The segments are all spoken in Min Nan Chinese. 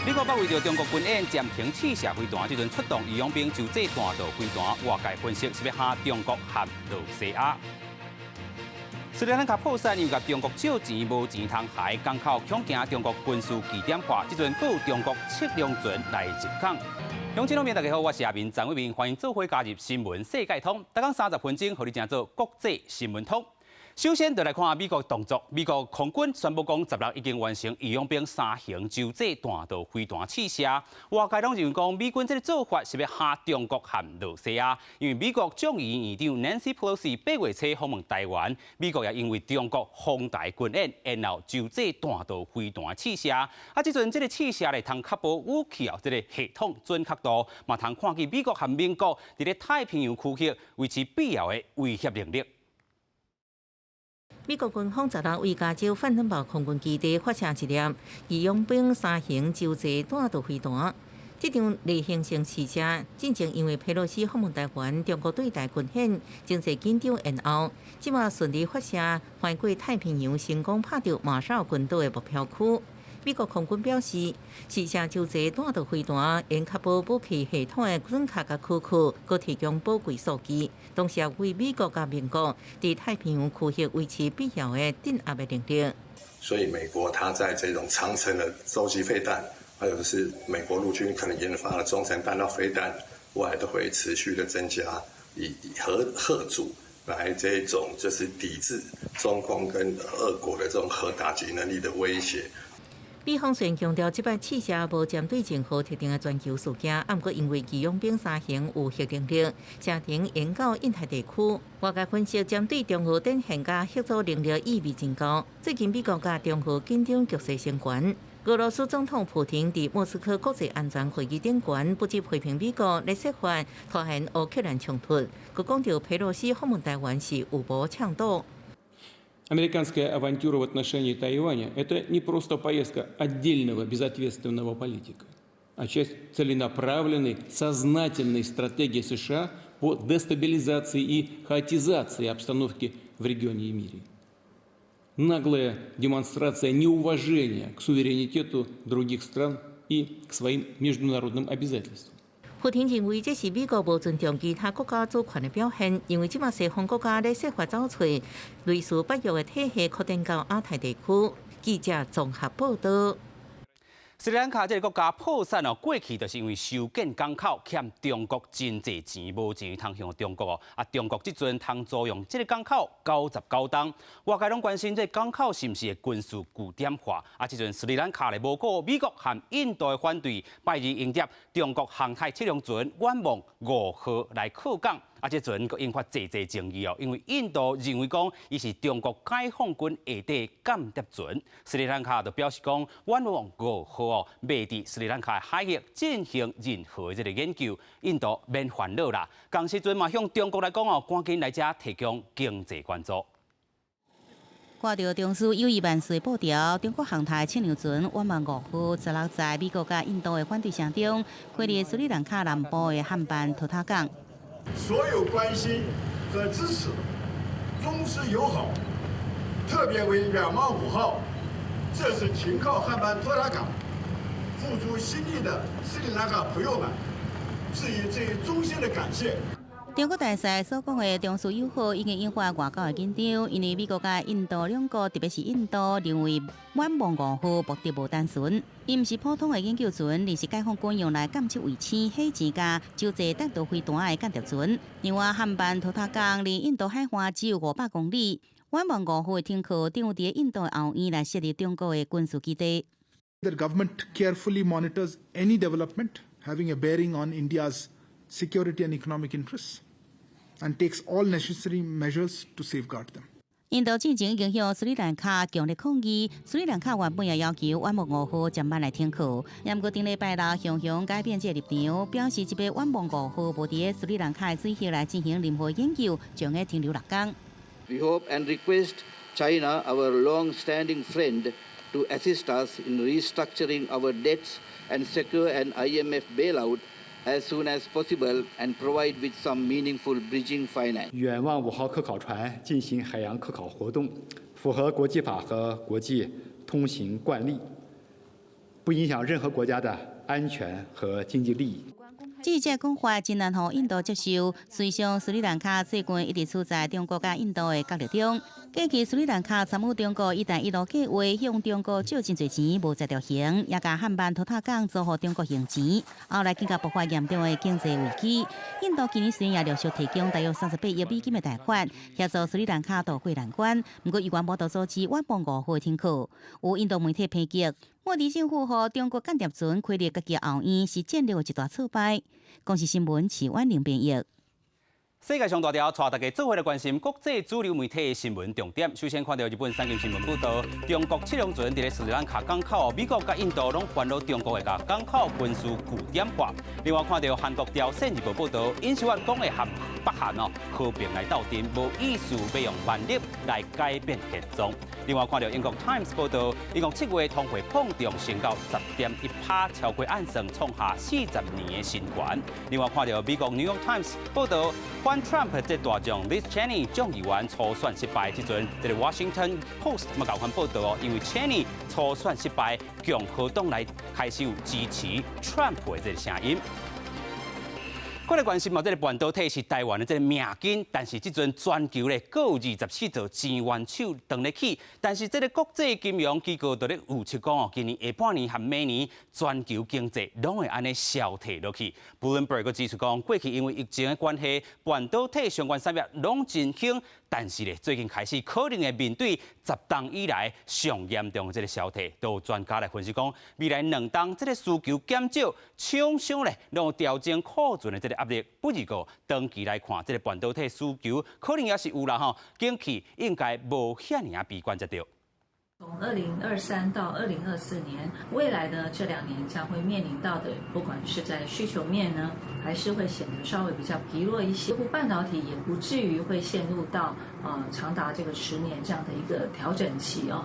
美國捌為著中國軍演暫停試射飛彈，這陣出動義勇兵洲際彈道飛彈，外界分析是欲嚇中國和露西亞。斯里蘭卡破產，因為共中國借錢無錢通還，港口恐驚中國軍事據點化，這陣閣有中國測量船來入港。鄉親老民大家好，我是阿明張偉明，歡迎做伙加入新聞世界通，逐工30分鐘，予你成做國際新聞通。首先就來看美國動作，美國空軍宣布講，16已經完成義勇兵三型洲際彈道飛彈試射。外界攏認為講，美軍這个做法是欲嚇中國和露西亞，因為美國眾議院院長 Nancy Pelosi 8月初訪問台灣，美國也因為中國訪台軍演，然後洲際彈道飛彈試射。啊，這陣這个試射來通確保武器哦，這个系統準確度，嘛通看見美國和盟國佇咧太平洋區域維持必要的威脅能力。美國軍方十六為加州范登堡空軍基地發射一粒義勇兵三型洲際彈道飛彈。這場例行性試射，進前因為佩洛西訪問台灣，中國對台軍演，經濟緊張延後，這擺順利發射，橫過太平洋，成功拍著馬紹爾群島的目標區。美國空軍表示，試射洲際彈道飛彈，會確保武器系統的準確佮可靠，閣提供寶貴數據，同時也為美國佮盟國佇太平洋區域維持必要的鎮壓的能力。所以美國它在這種長程的洲際飛彈，還有就是美國陸軍可能研發的中程彈道飛彈，未來都會持續的增加，以核嚇阻來這種就是抵制中共跟俄國的這種核打擊能力的威脅。美方雖然強調，這擺試射無針對任何特定的全球事件，毋過因為義勇兵三型有核能力，射程延到印太地區。外界分析，針對中俄展現佮嚇阻能力意味真高。最近美國佮中俄緊張局勢升懸，俄羅斯總統普廷佇莫斯科國際安全會議頂懸，不止批評美國咧設法拖延烏克蘭衝突，閣講著佩洛西訪問台灣是有謀搶賭。 Американская авантюра в отношении Тайваня – это не просто поездка отдельного безответственного политика, а часть целенаправленной, сознательной стратегии США по дестабилизации и хаотизации обстановки в регионе и мире. Наглая демонстрация неуважения к суверенитету других стран и к своим международным обязательствам. 普廷認為這是美國無尊重其他國家主權的表現，因為這馬西方國家咧設法走揣類似北約的體系擴展到亞太地區。記者綜合報道。斯里蘭卡這个國家破產哦，過去就是因為修建港口欠中國真濟錢，無錢通向中國哦。啊，中國這陣通租用這个港口99冬，外界攏關心這个港口是毋是會軍事據點化？啊，這陣斯里蘭卡咧無顧美國和印度的反對，拜二迎接中國航太測量船遠望五號來靠港。啊，這陣閣引發濟濟爭議哦，因為印度認為講伊是中國解放軍下底間諜船，斯里蘭卡就表示講遠望五號哦，袂佇斯里蘭卡海域進行任何這个研究，印度免煩惱啦。仝時陣嘛向中國來講哦，趕緊來遮提供經濟援助。掛著中蘇友誼萬歲布條，中國航太測量船遠望五號，十六在美國佮印度的反對聲中，開入斯里蘭卡南部的漢班托塔港。所有關心和支持中斯友好，特別為遠望五號這次停靠漢班托塔港付出心力的斯里蘭卡朋友們，致以最衷心的感謝。中國大使所講的中蘇友好已經引發外交的緊張，因為美國佮印度兩國，特別是印度認為遠望五號目的無單純，伊毋是普通的研究船，而是解放軍用來監測衛星、火箭佮洲際彈道飛彈的間諜船。另外，漢班托塔港離印度海岸只有500公里，遠望五號的停靠，等於佇印度後院來設立中國的軍事基地。 The government carefully monitors any development having a bearing on India's security and economic interests and takes all necessary measures to safeguard them. 印度進前已經向斯里蘭卡強烈抗議，斯里蘭卡原本也要求遠望五號暫慢來停靠，毋過頂禮拜六雄雄改變這个立場，表示這擺遠望五號無佇斯里蘭卡的水域來進行任何研究，將會停留6工。 We hope and request China, our long-standing friend, to assist us in restructuring our debts and secure an IMF bailout as soon as possible and provide with some meaningful bridging finance. 遠望五號科考船進行海洋科考活動，符合國際法和國際通行慣例，不不影響任何國家的安全和經濟利益。這個講法真難予印度接受。事實上，斯里蘭卡最近一直處在中國佮印度的角力中。過去斯里蘭卡參與中國“一帶一路”計劃，向中國借真濟錢，無才著還，也共漢辦托塔港租予中國還錢。後來更加爆發嚴重的經濟危機。印度今年雖然也陸續提供大約38億美金的貸款，協助斯里蘭卡渡過難關。毋過，猶原無法度阻止遠望五號的停靠。有印度媒體抨擊，莫迪政府予中國間諜船開入家己後院，是戰略的一大挫敗。公視新聞徐婉玲編譯。世界上大條，帶大家做伙來關心國際主流媒體的新聞重點。首先看到日本產經新聞報導，中國測量船佇咧斯里蘭卡港口，美國佮印度攏煩惱中國會共港口軍事據點化。另外看到韓國朝鮮日報報導，尹錫悅講會和北韓哦和平來鬥陣，無意思欲用蠻力來改變現狀。另外看到英國 Times 報導，英國7月通貨膨脹升到10.1%，超過按算創下40年的新高。另外看到美國 New York Times 報導，反 Trump 這大將 Liz Cheney 眾議員初選失敗，這陣這个 Washington Post 嘛共款報導哦，因為 Cheney 初選失敗，共和黨內開始有支持 Trump 的這个聲音。過來關心嘛，這个半導體是台灣的這个命根，但是這陣全球咧，閣有24座晶圓廠當咧起，但是這个國際金融機構就咧預測講哦，今年下半年和明年全球經濟攏會按呢衰退落去。Bloomberg 閣指出講，過去因為疫情的關係，半導體相關產業攏真興，但是咧最近開始可能會面對10冬以來上嚴重的這个衰退。都有專家來分析講，未來2冬這个需求減少，廠商咧攏有調整庫存的這个壓力。不過長期來看，這个半導體需求可能也是有啦吼，景氣應該無遐爾仔悲觀才對。從2023到2024年，未來呢這2年將會面臨到的，不管是在需求面呢，還是會顯得稍微比較疲弱一些。半導體也不至於會陷入到長達這個10年這樣的一個調整期哦。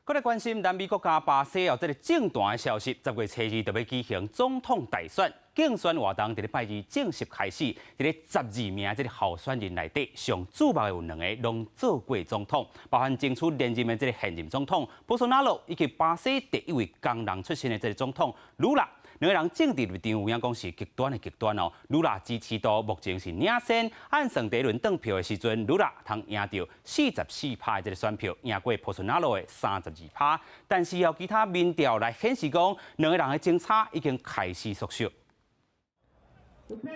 閣來關心南美國家巴西哦，這个政壇的消息，10月初2就欲舉行總統大選，競選活動佇咧拜二正式開始。佇咧12名這个候選人內底，上矚目的有兩個攏做過總統，包含爭取連任的這个現任總統波索納羅，以及巴西第一位工人出身的這个總統盧拉。兩个人政治立場有影講是極端的極端哦。盧拉支持度目前是領先，按算第一輪轉票的時陣，盧拉通贏著44%的這个選票，贏過波索納羅的32%。但是有其他民調來顯示講，兩個人的爭差已經開始縮小。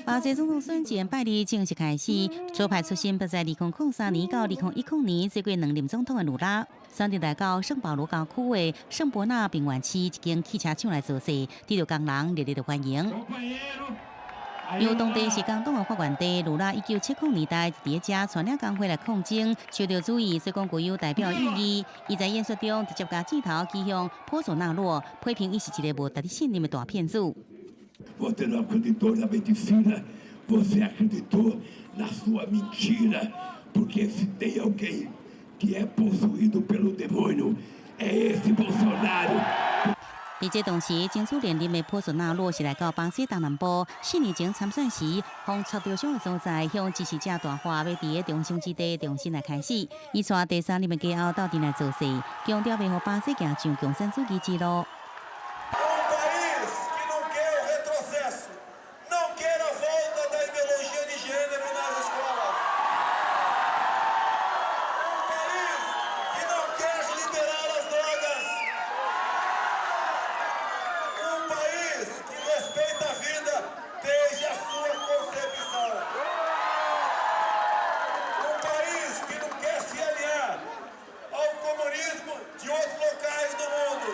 巴西總統選戰拜二正式開始，左派出身，在2003年到2010年做過兩任總統的盧拉，選擇來到聖保羅郊區的聖伯納平原市一間汽車廠來造勢，得到工人熱烈的歡迎。由當地是工黨的發源地，盧拉1970年代佇遮帶領工會來抗爭，受到注意，所以講具有代表意義。伊在演說中直接共箭頭指向波索納洛，批評伊是一个無值得信任的大騙子。 Você não acreditou na medicina, você acreditou na sua mentira, porque se tem alguém que é possuído pelo demônio, é esse Bolsonaro. 佇這同時，爭取連任的波索納洛是來到巴西東南部，4年前參選時，予掣著傷的所在向支持者大喊，欲佇個重生之地重新來開始。伊帶第三任的家後鬥陣來造勢，強調欲予巴西行上共產主義之路。 Um país que não quer o retrocesso, não quer a volta da ideologia de gênero nas escolas. Um país que não quer liberar as drogas. Um país que respeita a vida desde a sua concepção. Um país que não quer se alinhar ao comunismo de outros locais do mundo.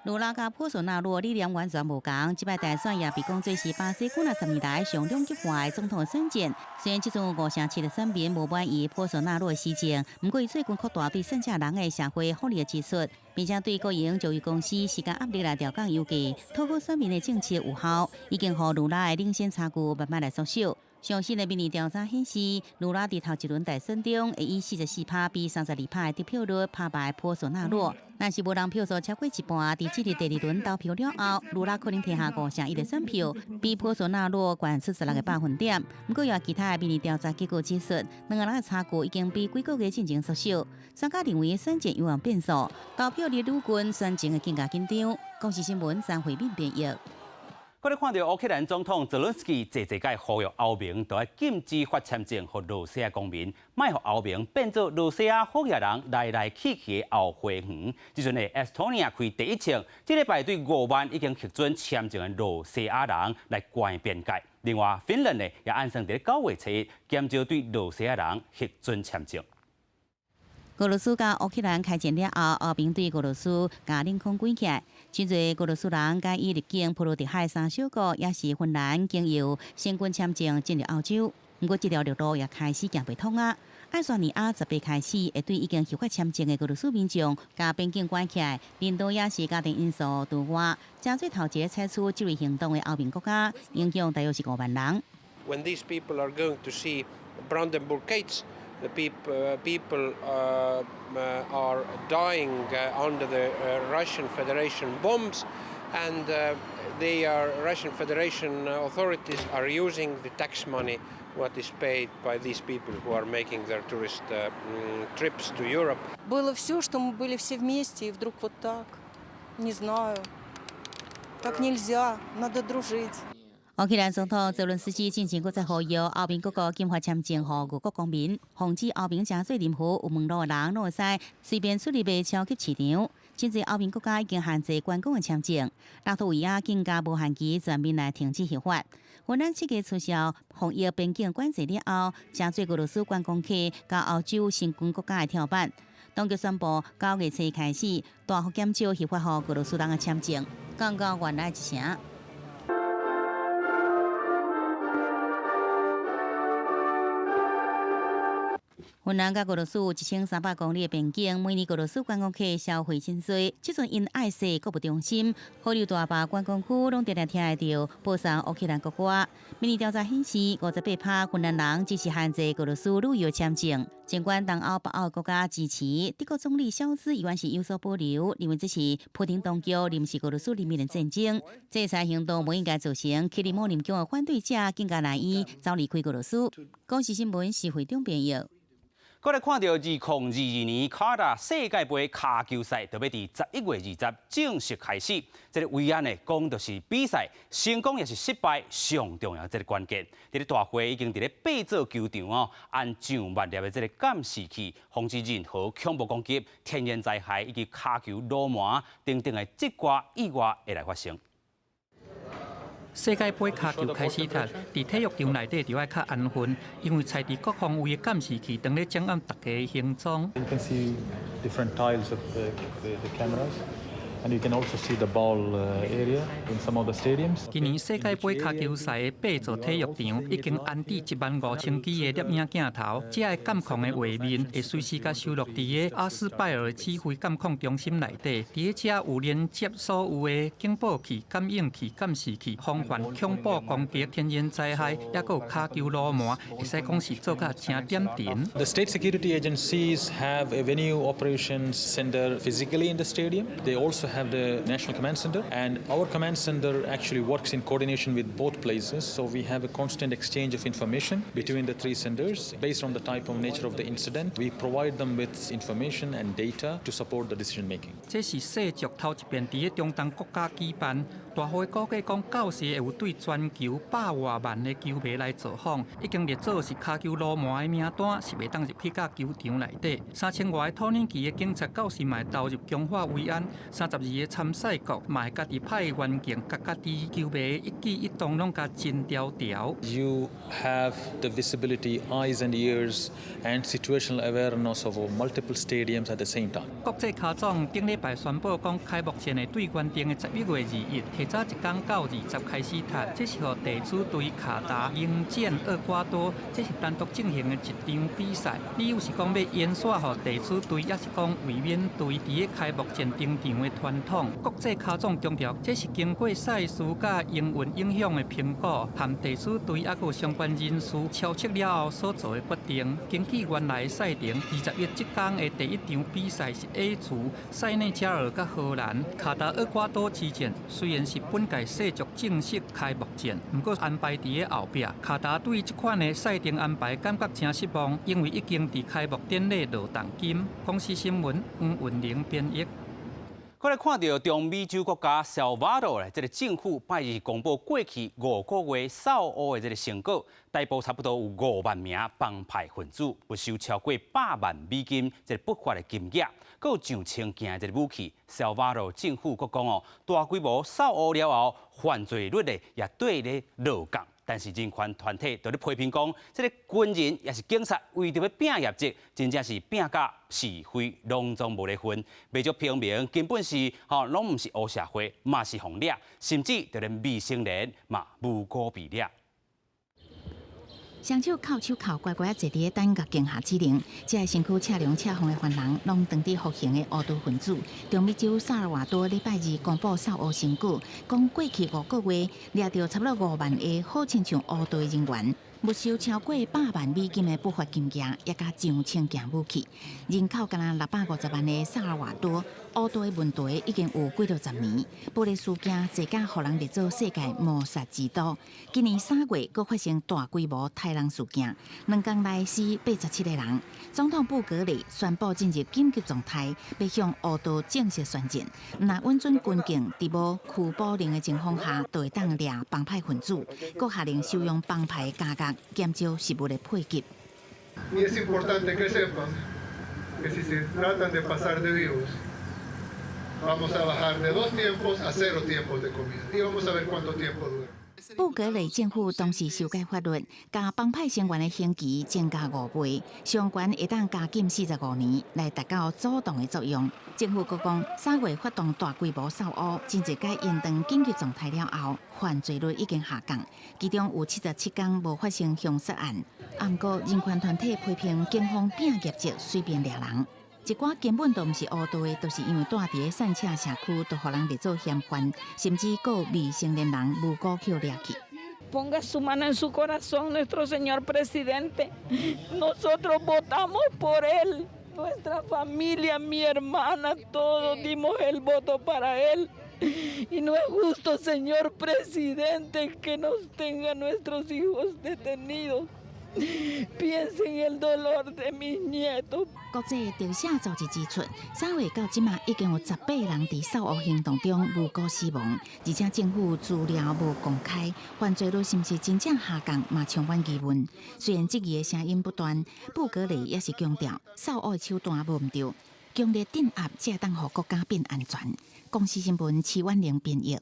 盧拉佮波索納洛理念完全無仝，這擺大選也被講做是巴西幾若十年來上兩極化的總統選戰。雖然這陣5成7的選民無滿意波索納洛的施政，毋過伊最近擴大對散赤人的社會福利的支出，並且對國營石油公司施加壓力來調降油價，討好選民的政策有效，已經予盧拉的領先差距慢慢來縮小。上新的民意調查顯示，盧拉佇頭一輪大選中會以44趴比32趴的得票率拍敗波索納洛，但是無人票數超過一半。佇這個第二輪投票了後，盧拉可能提下5成1的選票，比波索納洛懸出16個百分點。毋過，有其他的民意調查結果指出，兩個人的差距已經比幾個月進前縮小。專家認為選戰有望變數，投票日愈近，選情會更加緊張。公視新聞張惠敏編譯。閣來看著烏克蘭總統澤倫斯基濟濟擺呼籲歐盟著愛禁止發簽證予羅西亞公民，莫予歐盟變做羅西亞好額人來來去去的後花園。這陣的埃斯托尼亞開第一槍，這禮拜對5萬已經核准簽證的羅西亞人來關邊界。另外，芬蘭呢也按算佇9月7日減少對羅西亞人核准簽證。俄羅斯佮烏克蘭開戰了後，歐盟對俄羅斯共領空關起來，真濟俄羅斯人改以入境波羅的海三小國，抑是芬蘭經由申根簽證進入歐洲。毋過，這條陸路也開始行袂通啊！愛沙尼亞18開始會對已經核發簽證的俄羅斯民眾，共邊境關起來，領導抑是家庭因素除外，成做頭一個採取這類行動的歐盟國家，影響大約是5萬人。 When these people are going to see Brandenburg gates, the people are dying under the Russian Federation bombs, and they are Russian Federation authorities are using the tax money what is paid by these people who are making their tourist trips to Europe. Было все, что мы были все вместе, и вдруг вот так. Не знаю. Так нельзя, надо дружить. 烏克蘭總統澤倫斯基進前閣再呼籲歐盟各國禁發簽證予俄國公民，防止歐盟成做任何有門路的人攏會使隨便出入的超級市場。真濟歐盟國家已經限制觀光的簽證，拉脫維亞更加無限期全面來停止核發。芬蘭七月取消防疫邊境管制了後，成做俄羅斯觀光客佮歐洲申根國家的跳板。當局宣布9月初開始大幅減少核發予俄羅斯人的簽證，降到原來一成。芬蘭佮俄羅斯有1300公里的邊境，每年俄羅斯觀光客消費真濟。這陣𪜶愛踅購物中心、河流大壩觀光區，攏定定聽會著播送烏克蘭國歌。民意調查顯示，58趴芬蘭人支持限制俄羅斯旅遊簽證。儘管東歐、北歐國家支持，德國總理蕭茲依然是有所保留，認為這是普丁當局臨時俄羅斯人民的戰爭。制裁行動無應該造成克里姆林宮的反對者更加難以走離開俄羅斯。公視新聞施惠中編譯。閣來看著2022年卡達世界盃跤球賽，就欲佇11月20正式開始。這個維安呢，講就是比賽成功抑是失敗上重要這個關鍵。這個大會已經佇咧八座球場哦，安上萬粒的這個監視器，防止任何恐怖攻擊、天然災害以及跤球滷糜等等的這寡意外會來發生。世界盃跤球開始踢，佇體育場內底就愛較安分，因為採佇各方位的監視器當咧掌握大家的行蹤。 You can see different tiles of the cameras, and you can also see the ball area in some of the stadiums. 今年世界盃跤球賽的八座體育場已經安置1萬5千支的攝影鏡頭，這个監控的畫面會隨時共收錄佇个阿斯拜爾指揮監控中心內底。佇咧遮有連接所有的警報器、感應器、監視器，防範恐怖攻擊、天然災害，抑閣有跤球滷糜，會使講是做甲誠點陣。 The state security agencies have a venue operations center physically in the stadium. They also have the national command center, and our command center actually works in coordination with both places. So we have a constant exchange of information between the three centers based on the type of nature of the incident. We provide them with information and data to support the decision making. 這是世足頭一遍佇咧中東國家舉辦，大會估計講到時會有對全球百外萬的球迷來造訪，已經列做是跤球滷糜的名單，是袂當入去到球場內底。三千外個土耳其的警察到時嘛會投入強化維安，32個參賽國嘛會家己派員警，共家己球迷一舉一動攏共偵牢牢。 You have the visibility, eyes and ears, and situational awareness of multiple stadiums at the same time. 國際跤總頂禮拜宣布講，開幕戰會對原定的11月21，提早一工到20開始踢，這是予地主隊卡達迎戰厄瓜多，這是單獨進行的一場比賽。理由是講欲延續予地主隊，抑是講衛冕隊佇咧開幕戰登場的傳統。國際跤總強調，這是經過賽事佮營運影響的評估，和地主隊抑閣相關人士敲測了後所做的決定。根據原來賽程，21這工的第一場比賽是 A 組塞內加爾佮荷蘭卡達厄瓜多之戰，雖然是本屆世足正式開幕戰，毋過安排佇咧後壁。卡達對這款的賽程安排感覺誠失望，因為已經佇開幕典禮落重金。公視新聞黃雲玲編譯。過來看著中美洲國家薩爾瓦多咧，這个政府拜日公布過去5個月掃烏的這个成果，逮捕差不多有5萬名幫派分子，沒收超過100萬美金這个不法的金額，閣有上千件的這个武器。薩爾瓦多政府閣講哦，大規模掃烏了後，犯罪率咧也綴咧落降。但是人權團體就咧批評講，這个軍人抑是警察為著欲拼業績，真正是拼甲是非攏總無咧分，袂少平民根本是吼攏毋是黑社會，嘛是予掠，甚至就連未成年嘛無辜被掠。雙手銬手銬，乖乖仔坐佇咧等共驚嚇指令。這个身軀赤龍赤鳳的犯人，攏當佇服刑的烏道分子。中美洲薩爾瓦多禮拜二公布掃烏成果，講過去5個月掠著差不多5萬个好親像烏道的人員，沒收超過百萬美金的不法金額，抑佮上千件武器。人口干焦650萬的薩爾瓦多，烏道的問題已經有幾落十年。暴力事件濟甲予人列做世界謀殺之都。今年3月，閣發生大規模刣人事件，2工內死87個人。總統布格雷宣布進入緊急狀態，欲向烏道正式宣戰。毋但允准軍警佇無拘捕令的情況下，就會當掠幫派分子，閣下令收容幫派監獄，減少食物的配給。 Y es importante que sepan que si se tratan de pasar de vivos, vamos a bajar de dos tiempos a cero tiempos de comida y vamos a ver cuánto tiempo dura. 布格雷政府當時修改法律，共幫派成員的刑期增加5倍，上懸會當監禁45年，來達到阻擋的作用。政府閣講，3月發動大規模掃烏，真濟擺延長緊急狀態了後，犯罪率已經下降，其中有77工無發生兇殺案。毋過人權團體批評警方拼業績，隨便掠人。一寡根本就毋是烏道的，就是因為蹛佇咧散赤社區，就予人列做嫌犯，甚至閣有未成年人無辜予掠去。 Ponga su mano en su corazón, nuestro señor presidente. Nosotros votamos por él, nuestra familia, mi hermana, todos dimos el voto para él. Y no es justo, señor presidente, que nos tenga nuestros hijos detenidos. Piense en el dolor de mis nietos. 國際特赦組織指出，3月到這馬已經有18人佇掃烏行動中無辜死亡，而且政府資料無公開，犯罪率是毋是真正下降，嘛充滿疑問。雖然質疑的聲音不斷，布格雷也是強調，掃烏的手段無毋對，強力鎮壓才會當予國家變安全。公視新聞徐婉玲編譯。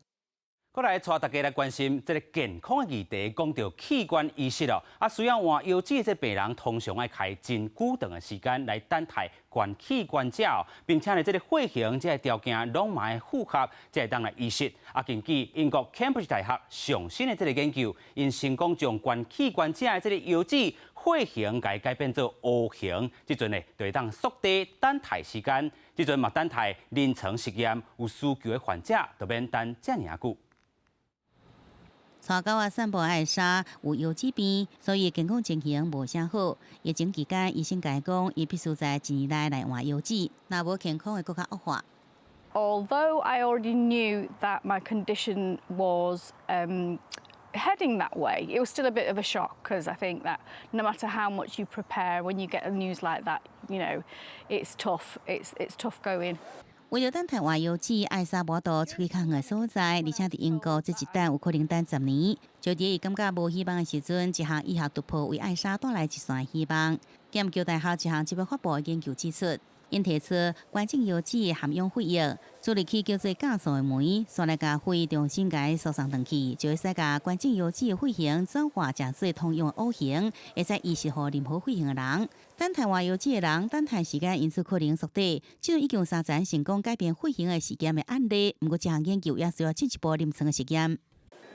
過來帶大家來關心這个健康的議題，講著器官移植哦。啊，需要換腰子的這病人，通常愛開真久長的時間來等待捐器官者，並且呢，這个血型、這个條件攏嘛愛符合，才會當來移植。啊，根據英國劍橋大學上新的這个研究，𪜶成功將捐器官者的這个腰子血型共改變做 O 型，這陣呢就會當縮短等待時間。這陣嘛等待臨床實驗有需求的患者，就免等遮爾久。帶狗仔散步艾莎有腰子病，所以健康情形無啥好。疫情期間，醫生共伊講，伊必須在一年內來換腰子，若無健康會閣較惡化。 Although I already knew that my condition was heading that way, it was still a bit of a shock because I think that no matter how much you prepare, when you get news like that, it's tough. It's tough going. 為著等待換腰子，艾莎無法度出去較遠的所在，而且佇英國這一等有可能等10年。就佇伊感覺無希望的時陣，一項醫學突破為艾莎帶來一線希望。劍橋大學一項這擺發布的研究指出， 𪜶提出捐贈腰子含氧血液，處理去叫做酵素的酶，煞來共血重新共輸送轉去，就會使共捐贈腰子的血型轉化成做通用的 O 型，會使移植予任何血型的人。等待換腰子的人，等待時間因此可能縮短。這陣已經有三層成功改變血型的實驗的案例，毋過這項研究也需要進一步臨床的實驗。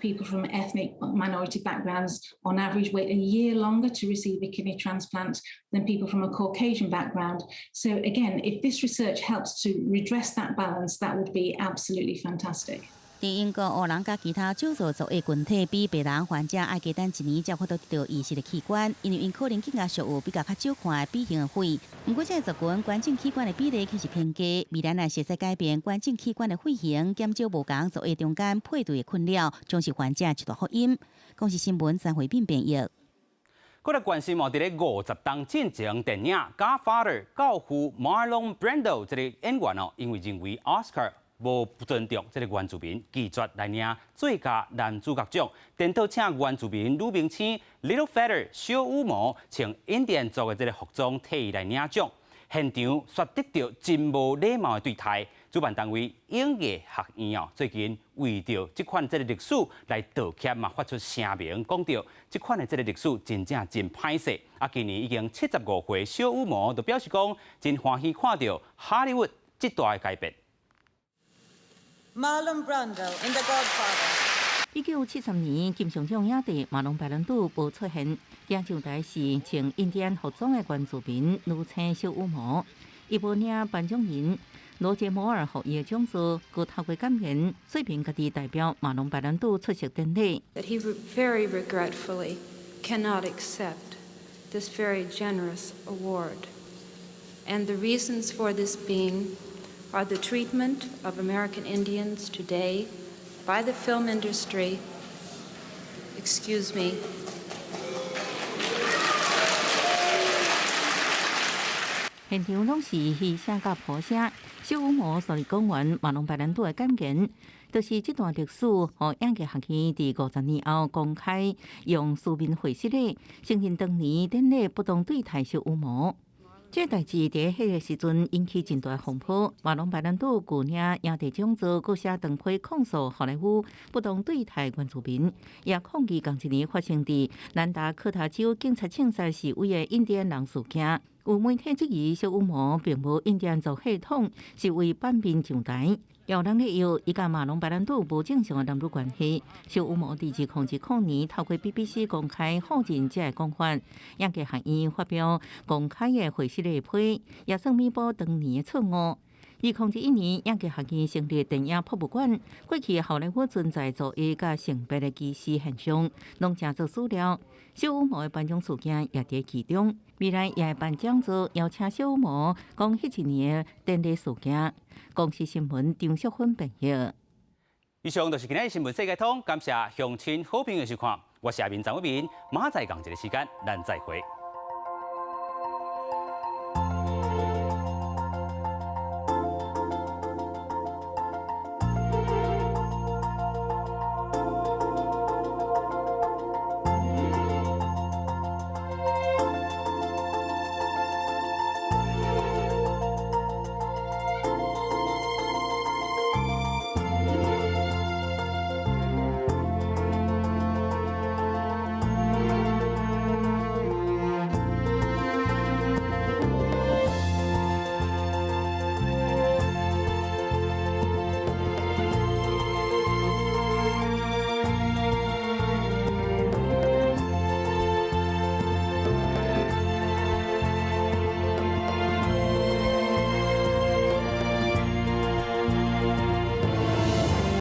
People from ethnic minority backgrounds, on average, wait a year longer to receive a kidney transplant than people from a Caucasian background. So again, if this research helps to redress that balance, that would be absolutely fantastic. 佇英國，黑人佮其他少數族裔群體比白人患者愛加等一年才有法度得到移植的器官，因為𪜶可能更加屬有比較較少看的 B 型的血。毋過，這個族群捐贈器官的比例卻是偏低。未來若是會使改變捐贈器官的血型，減少無仝族裔中間配對的困擾，將是患者一大福音。公視新聞張惠敏編譯。閣來關心哦，佇咧50冬進前，電影《Godfather》教父 Marlon Brando 這個演員哦，因為認為 Oscar 無尊重這個原住民，拒絕來領最佳男主角獎，顛倒請原住民女明星 Little Feather 小羽毛穿印第安族的這個服裝替伊來領獎，現場煞得著真無禮貌的對待。主辦單位影藝學院哦，最近為著這款這個歷史來道歉嘛，發出聲明，講著這款的這個歷史真正真歹勢。啊，今年已經75歲小羽毛就表示講，真歡喜看著哈利伍這大的改變。 Marlon Brando in The Godfather。1970年金像獎影帝馬龍白蘭度無出現，領獎台是穿印第安服裝的原住民女星小羽毛，伊無領頒獎人羅傑摩爾予伊的獎座，閣透過感言，說明家己代表馬龍白蘭度出席典禮。 That he very regretfully cannot accept this very generous award, and the reasons for this being are the treatment of American Indians today by the film industry. Excuse me. 現場攏是噓聲佮噗聲，小羽毛煞佇講完馬龍白蘭度的感言，就是這段歷史，予影藝學院佇50年後公開用書面會釋禮，承認當年典禮不當對待小羽毛。這代誌佇彼個時陣引起真大風波，馬龍白蘭度拒領影帝獎座，閣寫長批控訴好萊塢不當對待原住民，也抗議仝一年發生佇南達科他州警察槍殺示威的印第安人事件。有媒體質疑小羽毛並無印第安族血統，是為版面上台。有人理由，伊佮馬龍白蘭度無正常的男女關係。小羽毛佇2010年透過 BBC 公開否認這个講法，影藝學院發表公開的回釋的批，也算彌補當年的錯誤。2001年，影藝學院成立電影博物館，過去好萊塢存在族裔佮性別的歧視現象，攏成做史料。小羽毛的頒獎事件也佇其中，未來也會辦講座，邀請小羽毛講彼一年的典禮事件。公視新聞張淑芬編譯。以上就是今仔日新聞世界通，感謝鄉親好朋友收看，我是阿明張偉民，明仔載仝一个時間，咱再會。